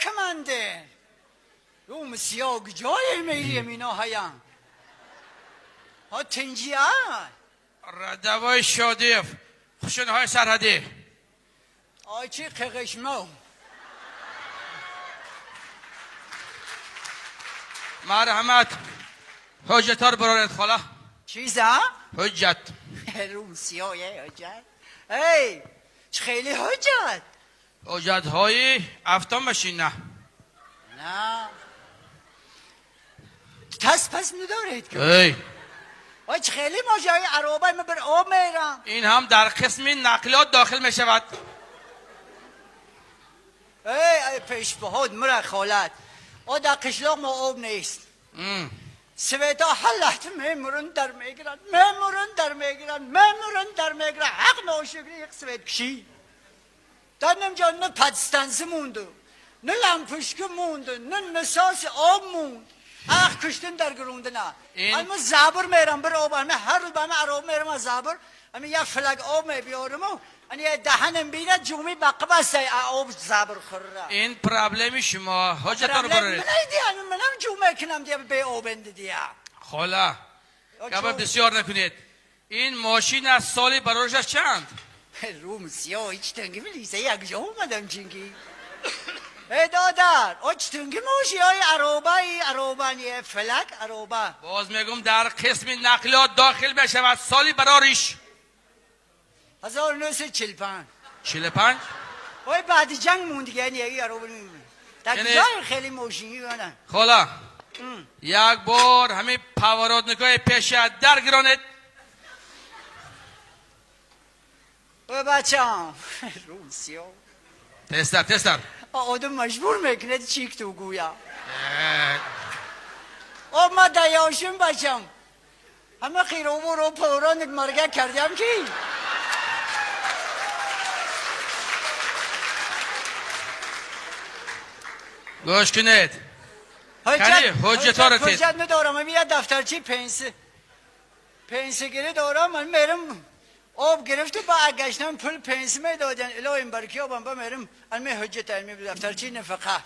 командир. روم سیاه جای میریم اینا هیان. ها تنجیه. ردوای شادیف خشونهای سرحدی. آی چی قشمو. مرحمت حجتار برارد خاله. چیزا؟ حجت. روم سیاه حجت. ای چه خیلی حجت. حجت های افتام نه. نه. تس پس ندارید که. ای. آی چه خیلی ماجرای عربه من بر آب میرم. این هم در قسم نقلیات داخل میشود. ای پیش بهاد مرا خالت. آ در قشلاق ما آب نیست. سویتا حلت میمورن در میگیرن میمورن در میگیرن میمورن در میگیرن حق ناشکری یک سویت کشی. در نمجا نه پدستنسی مونده نه لامپشکه مونده نه نساس آب موند. اخ کشتن در گرونده نه. اما زبر میرم بر آب اما هر روز به عرب میرم از زبر اما یه فلک آب میبیارم و اما یه دهنم بینه جومی بقه بسته آب زبر خوره. این پرابلم شما حجتان رو برارید. من دیگه منم جومه کنم دیگه به آب انده دیگه. خاله گبه بسیار نکنید. این ماشین از سالی برارش چند؟ روم سیاه هیچ تنگی میلیسه یک جا اومدم چنگی. ای دادر آج تنگی موشی های عربه ای عربه نیه فلک عربه. باز میگم در قسم نقلیات داخل بشود سالی براریش 1945. 45؟ وای بعد جنگ موند دیگه یعنی یه عربه نمیمونه در جای خیلی موشینی کنن. خاله یک بار همین پاورادنکای پیش در گرانید. وای بچم روسیا تستر تستر آدم مجبور میکنه چیک تو گویا. آب ما دیاشم بچم همه خیروبو رو پورانک مرگه کردیم کی؟ گوش کنید. حجت ها رو تید. حجت ندارم. من یه دفترچی پنسه گیری دارم. من میرم آب گرفته با گشتم پول پنسه میدادن الهیم برکی آبم با میرم علمی حجت علمی دفترچی نفقه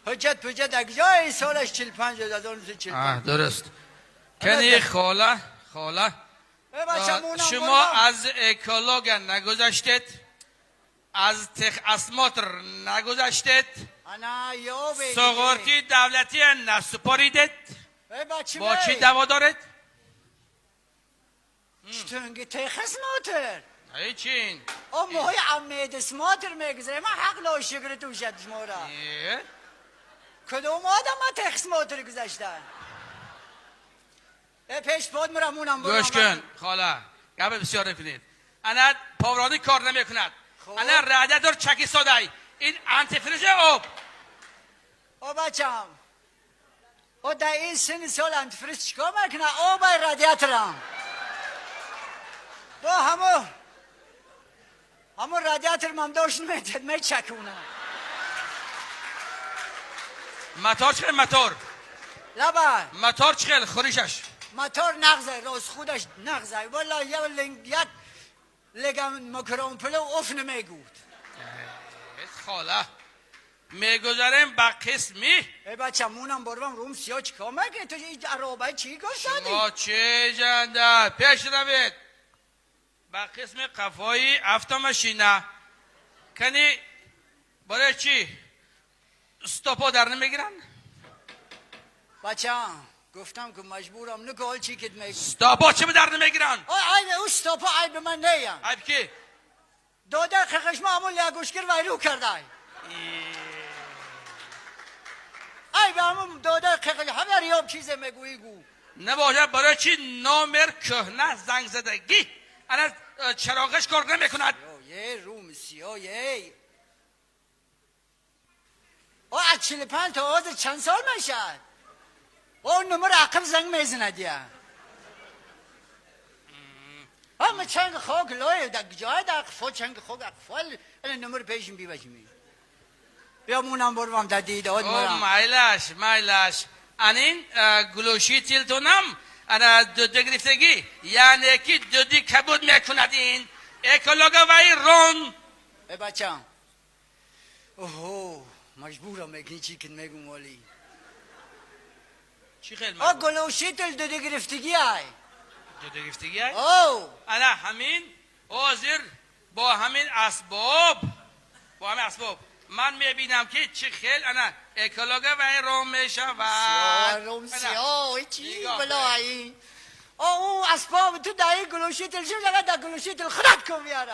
حجت پجت اگجای سالش 45 1945. درست. کنی خاله خاله شما از اکولوگ نگذشتید، از تخ اسماتر نگذشتید، سغورتی دولتی نسپاریدید، با چی دوا دارید؟ چطور تخ اسماتر؟ هیچین. او موهای عمید اسماتر میگذره من حق لا شکر تو شد شما را. کدوم آدم ما تخ اسماتر گذشتن؟ پیش بود مرمونم برم. گوش کن خاله گپ بسیار نکنید. انا پاورانی کار نمیکند. انا رادیاتور چکی سادای. این انتیفریز آب. او بچم. او در این سن سال انتیفریز چیکار میکنه؟ آب رادیاتورم. با همو رادیاتور من داشت نمیتد میچکونه. متار چخیل متار؟ لبا. متار چخیل خوریشش؟ متار نغزه راست خودش نغزه والا یه لنگ یک لگم مکرون پلو اف نمیگود. خاله میگذاریم به قسمی. ای بچه مونم بروم روم سیاه چیکار مگه تو این عربه چی گفتادی؟ شما چه جنده پیش روید به قسم قفایی افتامشینه کنی برای چی استاپا در نمیگیرن؟ بچه گفتم که مجبورم نکه حال چی کت میگم. استاپا چه به در نمیگیرن؟ آی عیب او استاپا عیب من نیم. عیب کی؟ داده خشم همون لگوشکر ویرو کرده. عیب همون داده خشم همه ریاب چیزه میگویی گو. نباشه برای چی نامر کهنه زنگ زدگی انا چراغش کار نمیکند. یه روم سیاه یه او از 45 تا آز چند سال میشد؟ او نمر عقب زنگ میزند یا. همه چنگ خاک لای در جای در قفا چنگ خاک اقفال انا نمر پیشم بی بچمی. بیا مونم بروم در دیداد مرم. او میلش انین گلوشی تیلتونم انا دودی گرفتگی یعنی که دودی کبود میکند این اکولوگ وی رون. ای بچم اوه مجبورم میکنی چی که میگم ولی چی خیلی آ گلوشیتل دوده گرفتگی ای. دوده گرفتگی ای؟ او انا همین حاضر با همین اسباب، با همین اسباب من میبینم که چی خیلی انا اکولوژ و روم میشه و روم سیاه چی بلایی. او اسباب تو دایی گلوشیتل شو لگه دا گلوشیتل خودت کن بیاره.